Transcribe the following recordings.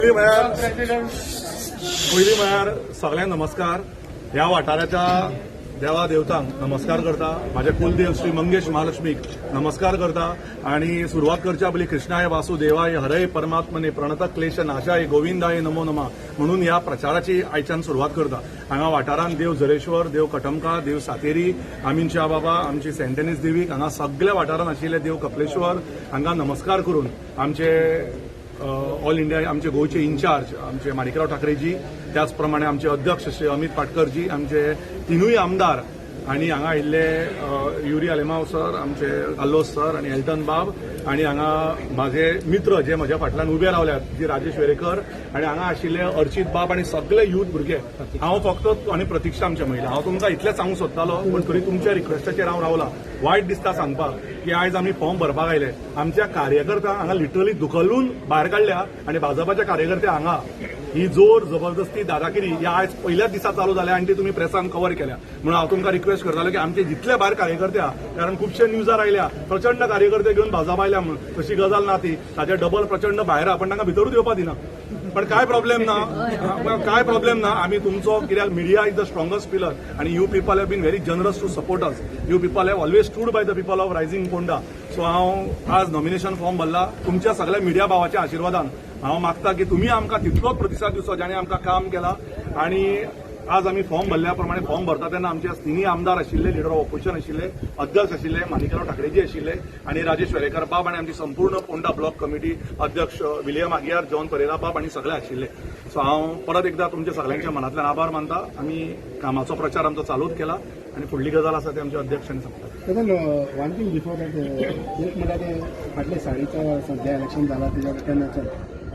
पयलीं म्हळ्यार सगळ्यांक नमस्कार. ह्या वाठाराच्या देवा देवतांक नमस्कार करता. माझ्या कुलदेव श्री मंगेश महालक्ष्मीक नमस्कार करता आणि सुरवात करच्या पयलीं कृष्णाय वासुदेवाय हरय परमात्मने प्रणत क्लेश नाशाय गोविंदाय नमो नमा म्हणून ह्या प्रचाराची आयच्यान सुरवात करता. हांगा वाठारांत देव जरेश्वर, देव कटमका, देव सातेरी, आमीनशा बाबा, आमची सेंटेनीस देवीक, हांगा सगळ्या वाठारांत आशिल्ले देव कपलेश्वर हांगा नमस्कार करून आमचे ऑल इंडिया, आमचे गोंयचे इन्चार्ज आमचे माणिकराव ठाकरेजी, त्याच प्रमाणे आमचे अध्यक्ष श्री अमित पाटकरजी, आमचे तिनूय आमदार आणि हांगा आयिल्ले युरी आलेमाव सर, आमचे कार्लोस सर आणि एल्टन बाब आणि हांगा म्हाजे मित्र जे म्हज्या फाटल्यान उबे रावल्यात, जी राजेश वेरेकर आणि हांगा आशिल्ले अर्चित बाब आणि सगळे यूथ भुरगे. हांव फक्त आणि प्रतिक्षा आमच्या महिला. हांव तुमकां इतलें सांगूंक सोदतालो, पूण तरी तुमच्या रिक्वेस्टाचेर हांव रावला. वायट दिसता सांगपाक की आयज आमी फॉर्म भरपाक आयले, आमच्या कार्यकर्त्यांक हांगा लिटरली धुकलून भायर काडल्या आणि भाजपाच्या कार्यकर्ते हांगा ही जोर जबरदस्ती, दादागिरी ह्या आयज पयल्याच दिसा चालू जाल्या आनी ती तुमी प्रेसान कवर केल्या. म्हणून हांव तुमकां रिक्वेस्ट करतालो की आमचे जितले भायर कार्यकर्ते आहा, कारण खुबशे न्यूजार आयल्या प्रचंड कार्यकर्ते घेवन भाजप आयल्या म्हणून, तशी गजाल ना ती. ताचे डबल प्रचंड भायर आहा, पण तांकां भितरूच येवपा दिना. पण काय प्रॉब्लेम ना, काय प्रॉब्लेम ना. आमी तुमचो, कित्याक media is the strongest pillar आणि you people have been very generous to support us. You people have always stood by the people of rising Ponda. So हांव आज नॉमिनेशन फॉर्म भरला तुमच्या सगळ्या मिडिया भावाच्या आशिर्वादान. हांव मागता की तुमी आमकां तितलोच प्रतिसाद दिवचो जाणें आमकां काम केलां. आणि आज आमी फॉर्म भरल्या प्रमाणे, फॉर्म भरता तेन्ना आमचे तिनूय आमदार आशिल्ले, लिडर ऑफ ऑपोजिशन आशिल्ले, अध्यक्ष आशिल्ले, माणिकराव ठाकरेजी आशिल्ले आणि राजेश वेरेकर बाब आणि आमची संपूर्ण पोंडा ब्लॉक कमिटी अध्यक्ष विलियम आगियार, जॉन परेरा बाब आणि सगळे आशिल्ले. सो हांव परत एकदा तुमच्या सगळ्यांच्या मनांतल्यान आभार मानता. आमी कामाचो प्रचार आमचो चालूच केला आणि फुडली गजाल आसा ती आमच्या अध्यक्षांनी सांगता. Chetan, one thing before that, एक म्हणटा ते फाटले साडीचा सध्या इलेक्शन जाला तेज्या तेन्ना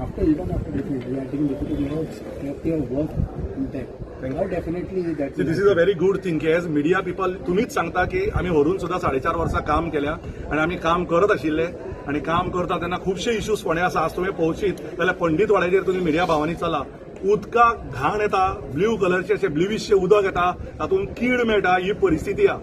after, even after defeat, we are taking defeat, your work intact. How definitely that? This is a very good thing की एज मिडिया पिपल तुमीच सांगता की आमी व्हरून सुद्दां 4.5 वर्सां काम केल्या आनी आमी काम करत आशिल्ले आनी काम करता तेन्ना खुबशे इश्यूज फोंडे आसा. आज तुमी पळोवशीत जाल्यार पंडितवाड्याचेर तुमी मिडिया भावांनी चला, उदकाक घाण येता, ब्ल्यू कलरचे अशें ब्ल्युविशे उदक येता, तातूंत कीड मेळटा. ही परिस्थिती आहा.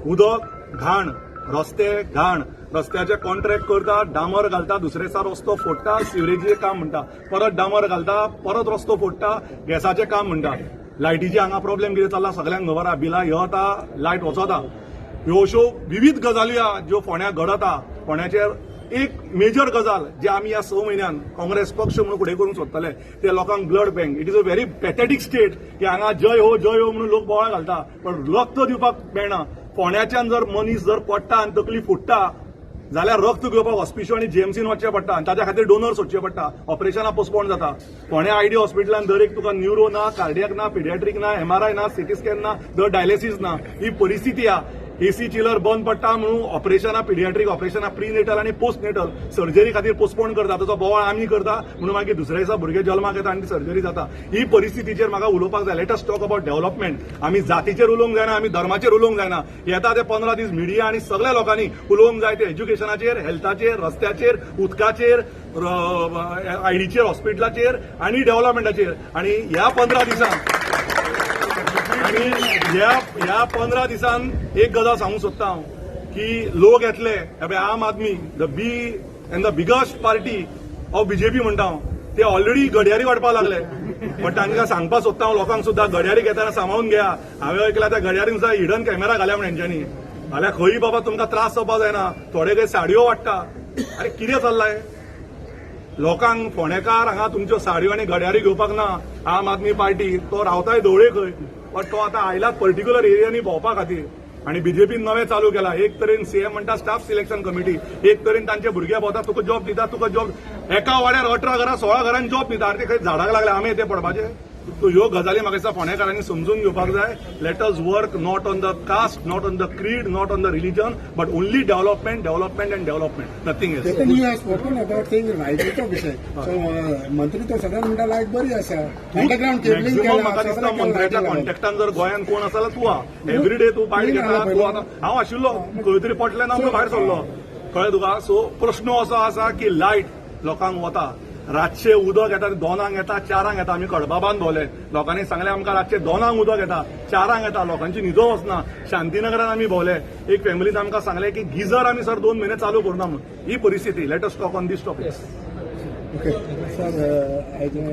उदक घाण, रस्ते घाण, रस्त्याचे कॉन्ट्रॅक्ट करता, डांबर घालता, दुसरे दिसा रस्तो फोडटा, सिवरेजीचें काम म्हणटा, परत डांबर घालता, परत रस्तो फोडटा, गॅसाचें काम म्हणटा. लायटीचे हांगा प्रॉब्लेम कितें चल्ला सगळ्यांक खबर आहा. बिलां येता, लायट वचता. ह्यो अश्यो विवीध गजाली आहा ज्यो फोंड्या घडत आहा. फोंड्याचेर एक मेजर गजाल जे आमी ह्या 6 म्हयन्यान काँग्रेस पक्ष म्हणून फुडें करूंक सोदतले ते लोकांक blood bank. It is a very pathetic state की हांगा जय हो, जय हो म्हणून लोक बोवाळ घालता, पण रक्त दिवपाक मेळना. फोंड्याच्यान जर मनीस जर पडटा आनी तकली फुट्टा जाल्यार रक्त घेवपाक हॉस्पिशो आनी जीएमसीन वचचें पडटा आनी ताच्या खातीर डोनर सोदचे पडटा. ऑपरेशनां पोस्टपोन जाता. फोंड्या आयडी हॉस्पिटलान दर एक तुका न्युरो ना, कार्डियक ना, पिडियाट्रीक ना, एमआरआय ना, सिटी स्कॅन ना, दर डायलिसीस ना. ही परिस्थिती आहा. एसी चिलर बंद पडटा म्हणून ऑपरेशनां, पिडियाट्रीक ऑपरेशनां, प्री नेटल आनी पोस्ट नेटल सर्जरी खातीर पोस्टपोन करता. ताचो बोवाळ आमी करता म्हणून मागीर दुसऱ्या दिसा भुरगे जल्माक येता आनी ती सर्जरी जाता. ही परिस्थितीचेर म्हाका उलोवपाक जाय. Let us talk about development. आमी जातीचेर उलोवंक जायना, आमी धर्माचेर उलोवंक जायना. येता ते 15 दीस मिडिया आनी सगळ्या लोकांनी उलोवंक जाय ते एज्युकेशनाचेर, हेल्थाचेर, रस्त्याचेर, उदकाचेर, आयडीचेर, हॉस्पिटलाचेर आनी डेव्हलपमेंटाचेर. आणि ह्या ह्या 15 दिसान एक गजाल सांगूंक सोदता हांव की लोक येतले. हे पळय, आम Aadmi, the be and the biggest party of BJP म्हणटा हांव, ते ऑलरेडी घडयारी वाडपाक लागले. पण तांकां सांगपाक सोदता हांव, लोकांक सुद्दां घडयारी घेतना सांबाळून घेया. हांवें ऐकलां, त्या घडयारीन सुद्दां हिडन कॅमेरा घाल्या म्हण हेंच्यांनी. जाल्यार खंय बाबा तुमकां त्रास जावपाक जायना. थोडे खंय साडयो वाडटा. अरे, कितें चल्लाय लोकांक? फोंडेकार हांगा तुमच्यो साडयो आनी घड्यारी घेवपाक ना. आम आदमी पार्टी तो रावताय धवळे खंय, पण तो आतां आयलाच पर्टिक्युलर एरियांनी भोंवपा खातीर. आणि बीजेपीन नवें चालू केला. एक तरेन सीएम म्हणटा स्टाफ सिलेक्शन कमिटी, एक तरेन तांचे भुरगे भोंवता, तुका जॉब दिता, तुका जॉब. एका वाड्यार 18 घरां, 16 घरांनी जॉब दिता. आनी ते खंय झाडाक लागले आमी ते पडपाचे. सो ह्यो गजाली म्हाका दिसता फोंडेकारांनी समजून घेवपाक जाय. Let us work not on the caste, not on the creed, not on the religion, but only development, development and development, nothing else. Chetan, you have spoken about saying लायटीचो विशय. सो मंत्री तो सगळ्यांत म्हणटा लायट बरी आसा, underground cabling. Maximum म्हाका दिसता मंत्र्याच्या कॉन्टॅक्टान जर गोंयांत कोण आसा जाल्यार तूं आहा. एवरी डे तूं बायट घेता तूं. आतां हांव आशिल्लो खंय तरी पटलें ना म्हणून भायर सरलो, कळ्ळें तुका? सो प्रश्न असो आसा की लायट लोकांक वता, रातचें उदक येता, 2क येता, 4क येता. आमी कडबाबान भोंवले, लोकांनी सांगलें आमकां रातचे 2क उदक येता, 4क येता, लोकांची न्हिदो वचना. शांतीनगरान आमी भोंवले, एक फॅमिलीन आमकां सांगलें की गिजर आमी सर 2 म्हयने चालू करुना म्हणून. ही परिस्थिती. Let us talk on this topic. Okay sir, as a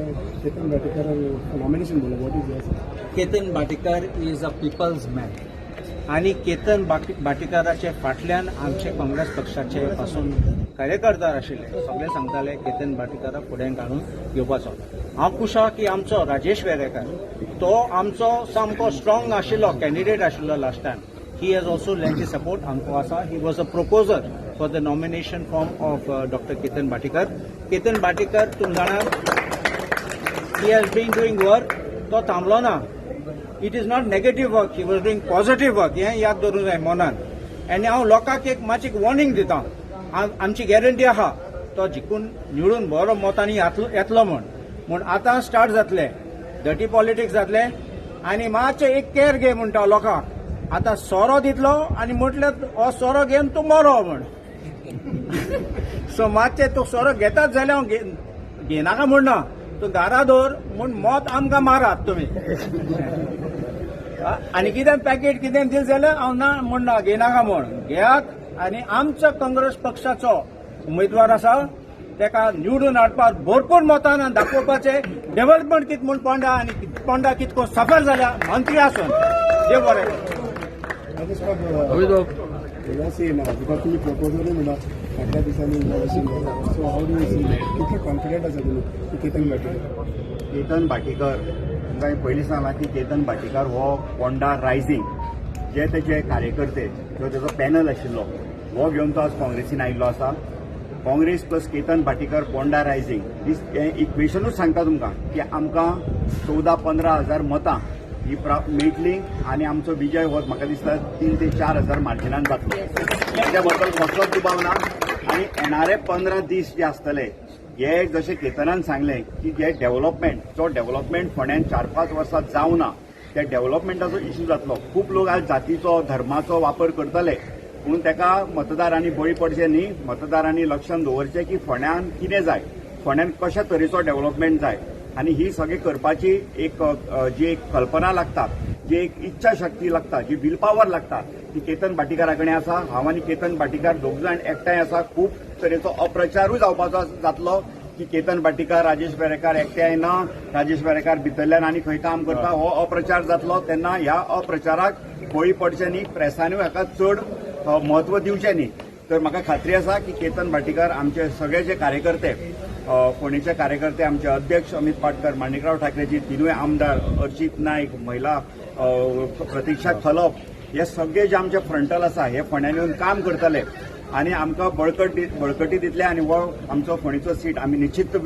Ketan Bhatikar nomination बोला, what is your? Ketan Bhatikar is a people's man आनी केतन भाटीकाराचे फाटल्यान आमचे काँग्रेस पक्षाचे पासून कार्यकर्ता आशिल्ले, सगळे सांगताले केतन भाटीकाराक फुडें काडून घेवपाचो. हांव खूश आहा की आमचो राजेश वेरेकार तो आमचो सामको स्ट्रॉंग आशिल्लो कॅन्डिडेट आशिल्लो last time. He has also lent his support आमकां आसा. He was a proposer for the nomination form of Doctor Ketan Bhatikar. Ketan Bhatikar, तुमी जाणा, he has been doing work. तो थांबलो ना. It is not negative work, he was doing positive work. हें याद दवरूंक जाय मनान. आनी हांव लोकांक एक मातशी वॉर्निंग दिता, आमची गॅरंटी आहा तो जिखून निवडून बरो मतांनी येतलो म्हूण. म्हूण आतां स्टार्ट जातले डर्टी पॉलिटिक्स जातले आनी मातशें एक केअर घे म्हणटा लोकांक. आतां सोरो दितलो आनी म्हटल्यार हो सोरो घेवन तूं मरो म्हण. सो मातशें तूं सोरो घेताच जाल्यार हांव घेनाका म्हण ना, तूं घरा दवर म्हूण मत आमकां मारात तुमी. आनी कितें पॅकेट कितें दिलें जाल्यार हांव ना म्हण ना, घेनाका म्हण, घेयात. आनी आमचो काँग्रेस पक्षाचो उमेदवार आसा, ताका निवडून हाडपाक भरपूर मतान आनी दाखोवपाचें डेव्हलपमेंट कितें म्हूण पोंडा आनी पोंडा कितको सफर जाल्या मंत्री आसून. देव बरें करूं. राजेश बाब, सी ना because तुमी प्रपोजलूय म्हणटा फाटल्या दिसांनी, so how do you see, कितले कॉन्फिडंट आसा तुमी की केतन भाटीकर? केतन भाटीकर, तुमकां हांवें पयलीं सांगलां की केतन भाटीकर हो पोंडा रायझींग जे तेजे कार्यकर्ते किंवा तेजो पॅनल आशिल्लो हो घेवन तो आज काँग्रेसीन आयिल्लो आसा. काँग्रेस प्लस केतन भाटीकर, पोंडा रायझींग, दीस हें इक्वेशनूच सांगता तुमकां की आमकां 14-15 हजार मतां ही मेळटली आनी आमचो विजय हो म्हाका दिसता 3 ते 4 हजार मार्जिनान जातलो. तेच्या बद्दल कसलोच दुबाव ना. आनी येणारे 15 दीस जे आसतले हे, जशें केतनान सांगलें की जे डेव्हलपमेंट, जो डेव्हलपमेंट फोंड्यान 4-5 वर्सां जावना, त्या डेव्हलपमेंटाचो इशू जातलो. खूब लोक आज जातीचो, धर्माचो वापर करतले, पूण ताका मतदारांनी बळी पडचे न्ही. मतदारांनी लक्षात दवरचें की फोंड्यान कितें जाय, फोंड्यान कशा तरेचो डेव्हलपमेंट जाय आनी ही सगळी करपाची एक जी एक कल्पना लागता, जी एक इच्छा शक्ती लागता, जी will power लागता, ती केतन भाटीकारा कडेन आसा. हांव आनी केतन भाटीकार दोग जाण एकठांय आसा. खूब तरेचो अप्रचारूय जावपाचो जातलो की केतन भाटीकार, राजेश वेरेकार एकठांय ना, राजेश वेरेकार भितरल्यान आनी खंय काम करता, हो अप्रचार जातलो. तेन्ना ह्या अप्रचाराक बळी पडचे न्ही. प्रेसानूय हाका चड म्हत्व दिवचें न्ही. तर म्हाका खात्री आसा की केतन भाटीकार, आमचे सगळे जे कार्यकर्ते, फोंडेचे कार्यकर्ते, आमचे अध्यक्ष अमित पाटकर, माणिकराव ठाकरेजी, तिनूय आमदार, अर्चित नायक, महिला प्रतिक्षा खलप, हे सगळे जे आमचे फ्रंटल आसा हे फोंड्यान येवन काम करतले आनी आमकां बळकटी दितले आनी हो आमचो फोंडेचो सीट आमी निश्चित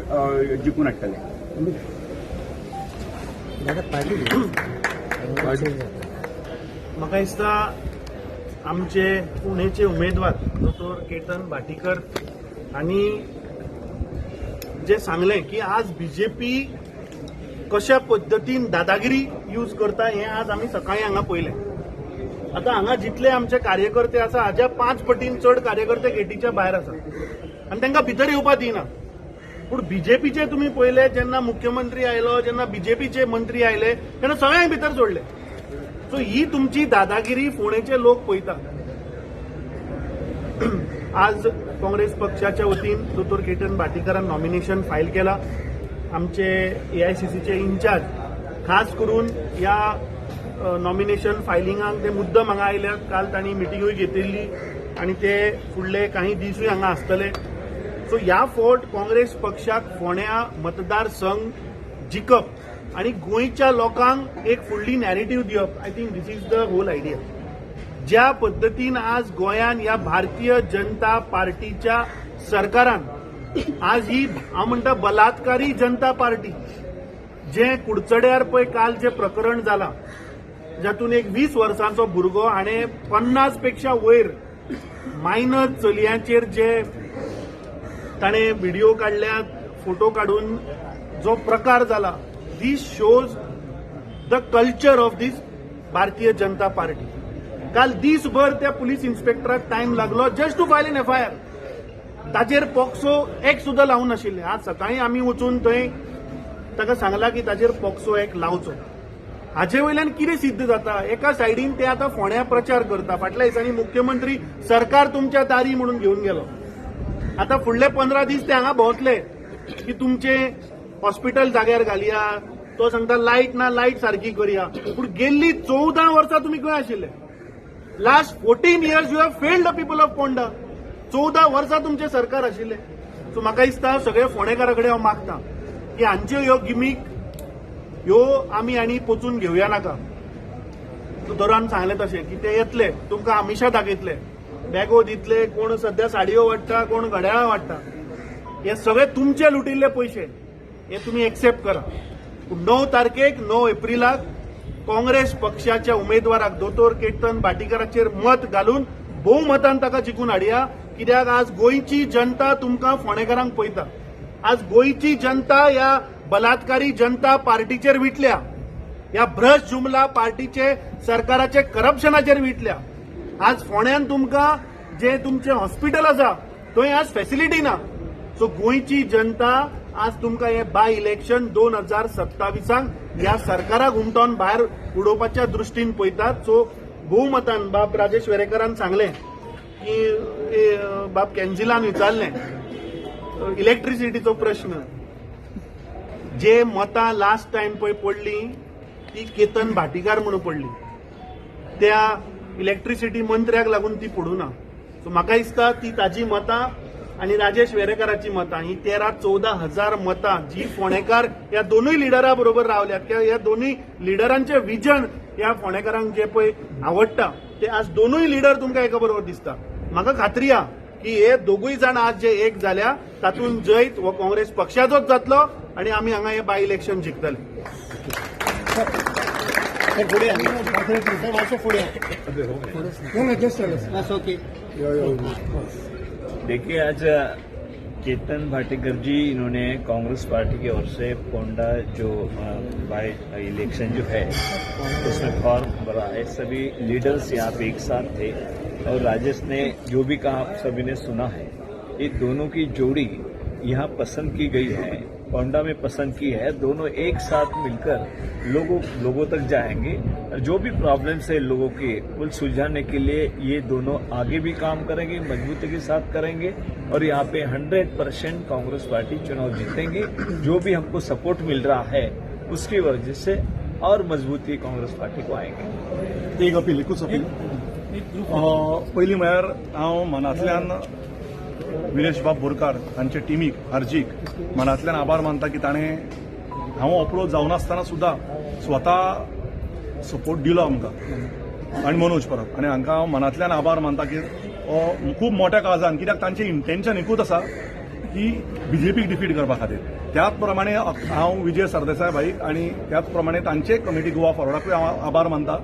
जिखून हाडटले. दादा, पार्टी. म्हाका दिसता आमचे पुणेचे उमेदवार दोतोर केतन भाटीकर हांणी जे सांगलें की आज बीजेपी कशा पद्दतीन दादागिरी यूज करता, हें आज आमी सकाळी हांगा पळयलें. आतां हांगा जितले आमचे कार्यकर्ते आसा, हाज्या पांच पटीन चड कार्यकर्ते गेटीच्या भायर आसा आनी तांकां भितर येवपा दिना. पूण बीजेपीचे तुमी पळयले, जेन्ना मुख्यमंत्री आयलो, जेन्ना बीजेपीचे मंत्री आयले, तेन्ना सगळ्यांक भितर सोडले. सो ही तुमची दादागिरी फोंडेचे लोक पळयता. आज काँग्रेस पक्षाच्या वतीन दोतोर केतन भाटीकारान नॉमिनेशन फायल केला. आमचे एआयसीसीचे इन्चार्ज खास करून ह्या नॉमिनेशन फायलिंगाक ते मुद्दम हांगा आयल्यात. काल तांणी मिटिंगूय घेतिल्ली आनी ते फुडले काही दिसूय हांगा आसतले. सो ह्या फावट काँग्रेस पक्षाक फोंड्या मतदारसंघ जिखप आनी गोंयच्या लोकांक एक फुडली नॅरेटीव दिवप, I think this is the whole idea. ज्या पद्दतीन आज गोंयान ह्या भारतीय जनता पार्टीच्या सरकारान आज ही, हांव म्हणटा, बलात्कारी जनता पार्टी, जे कुडचड्यार पळय काल जे प्रकरण जाला, जातून एक 20 वर्सांचो भुरगो हाणें 50 पेक्षा वयर मायनर चलयांचेर जे ताणें व्हिडिओ काडल्यात, फोटो काडून जो प्रकार जाला, this shows the culture of this Bharatiya Janata party. काल दीसभर त्या पुलीस इन्स्पेक्टराक टायम लागलो just to file an FIR. ताचेर पॉक्सो एक्ट सुद्दां लावूं नाशिल्ले. आज सकाळी आमी वचून थंय ताका सांगला की ताचेर पॉक्सो एक्ट लावचो. हाजे वयल्यान कितें सिद्ध जाता? एका सायडीन ते आतां फोंड्या प्रचार करता. फाटल्या दिसांनी मुख्यमंत्री सरकार तुमच्या दारी म्हणून घेवन गेलो. आतां फुडले 15 दीस ते हांगा भोंवतले. की तुमचे हॉस्पिटल जाग्यार घालया, तो सांगता लायट ना, लायट सारकी करया. पूण गेल्ली 14 वर्सां तुमी खंय आशिल्ले? Last 14 years you have failed the people of Ponda. 14 वर्सां तुमचें सरकार आशिल्लें. सो म्हाका दिसता सगळे फोंडेकारा कडेन हांव मागता की हांच्यो ह्यो गिमीक ह्यो आमी आनी पचून घेवया नाका. दोतोरान सांगलें तशें की ते येतले, तुमकां आमिशां दाखयतले, बॅगो दितले, कोण सध्या साडयो वाडटा, कोण घड्याळां वाडटा. हे सगळे तुमचे लुटिल्ले पयशे, हे तुमी एक्सेप्ट करा. पूण 9 तारखेक, 9 एप्रिलाक काँग्रेस पक्षाच्या उमेदवाराक दोतोर केतन भाटीकाराचेर मत घालून भोवमतान ताका जिखून हाडया. कित्याक आज गोंयची जनता तुमकां फोंडेकारांक पळयता. आज गोंयची जनता ह्या बलात्कारी जनता पार्टीचेर विटल्या, ह्या भ्रश्ट जुमला पार्टीचे सरकाराचे करप्शनाचेर विटल्या. आज फोंड्यान तुमकां जे तुमचें हॉस्पिटल आसा थंय आज फॅसिलिटी ना. सो गोंयची जनता आज तुमकां हे बाय इलेक्शन 2027 क ह्या सरकाराक हुमटोवन भायर उडोवपाच्या दृश्टीन पळयतात. सो भोवमतान, बाब राजेश वेरेकरान सांगलें की बाब कॅन्झिलान विचारलें इलेक्ट्रिसिटीचो प्रश्न, जे मतां लास्ट टायम पळय पडली ती केतन भाटीकार म्हणून पडली, त्या इलेक्ट्रिसिटी मंत्र्याक लागून ती पडूं ना. सो म्हाका दिसता ती ताजी मतां आनी राजेश वेरेकराची मतां ही 13-14 हजार मतां जी फोंडेकार ह्या दोनूय लिडरा बरोबर रावल्यात किंवा ह्या दोनूय लिडरांचे विजन ह्या फोंडेकारांक जे पळय आवडटा ते आज दोनूय लिडर तुमकां एका बरोबर दिसता. म्हाका खात्री आहा की हे दोगूय जाण आज जे एक जाल्या तातूंत जैत हो काँग्रेस पक्षाचोच जातलो आनी आमी हांगा हे बाय इलेक्शन जिखतले. सर, फुडें या. सर, मातशें फुडें या. No, just tell us. बस, ओके. यो, यो. देखिए, आज केतन भाटीकर जी, इन्होंने कांग्रेस पार्टी की ओर से पोंडा जो बाय इलेक्शन जो है उसमें फॉर्म भरा है. सभी लीडर्स यहाँ पे एक साथ थे और राजेश ने जो भी कहा, आप सभी ने सुना है. ये दोनों की जोड़ी यहाँ पसंद की गई है, पोंडा में पसंद की है. दोनों एक साथ मिलकर लोगों लोगों तक जाएंगे और जो भी प्रॉब्लम्स है लोगों के, वो सुलझाने के लिए ये दोनों आगे भी काम करेंगे, मजबूती के साथ करेंगे और यहाँ पे 100% कांग्रेस पार्टी चुनाव जीतेंगे. जो भी हमको सपोर्ट मिल रहा है, उसकी वजह से और मजबूती कांग्रेस पार्टी को आएंगे. एक अपील, एकूच अपील. पयलीं म्हळ्यार हांव मनांतल्यान विरेश बाब बोरकार हांचे टिमीक, आर्जीक मनांतल्यान आभार मानता की ताणें हांव अप्रोच जावनासतना सुद्दां स्वता सपोर्ट दिलो आमकां आनी मनोज परब आनी हांकां हांव मनांतल्यान आभार मानता की हो खूब मोठ्या काळजान, कित्याक तांचें इंटेन्शन एकूच आसा की बीजेपीक डिफीट करपा खातीर. त्याच प्रमाणे हांव विजय सरदेसाय भाईक आनी त्याच प्रमाणे तांचे कमिटी गोवा फॉरवर्डाकूय हांव आभार मानता.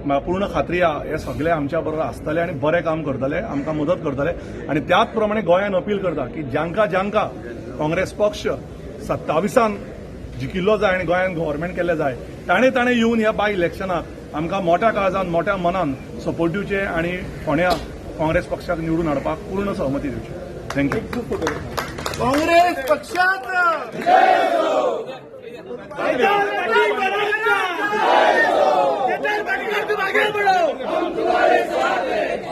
म्हाका पूर्ण खात्री आहा, हे सगळे आमच्या बरोबर आसतले आनी बरें काम करतले, आमकां मदत करतले. आनी त्याच प्रमाणे गोंयान अपील करता की जांकां जांकां काँग्रेस पक्ष 27 जिखिल्लो जाय आनी गोंयान गव्हर्मेंट केल्लें जाय, ताणें ताणें येवन ह्या बाय इलेक्शनाक आमकां मोठ्या काळजान, मोठ्या मनान सपोर्ट दिवचे आनी फोंड्या काँग्रेस पक्षाक निवडून हाडपाक पूर्ण सहमती दिवची. Thank you. Congress पक्षाचं. काँग्रेस पक्षाचं. केतन भाटीकर, तुम आगे बढ़ो.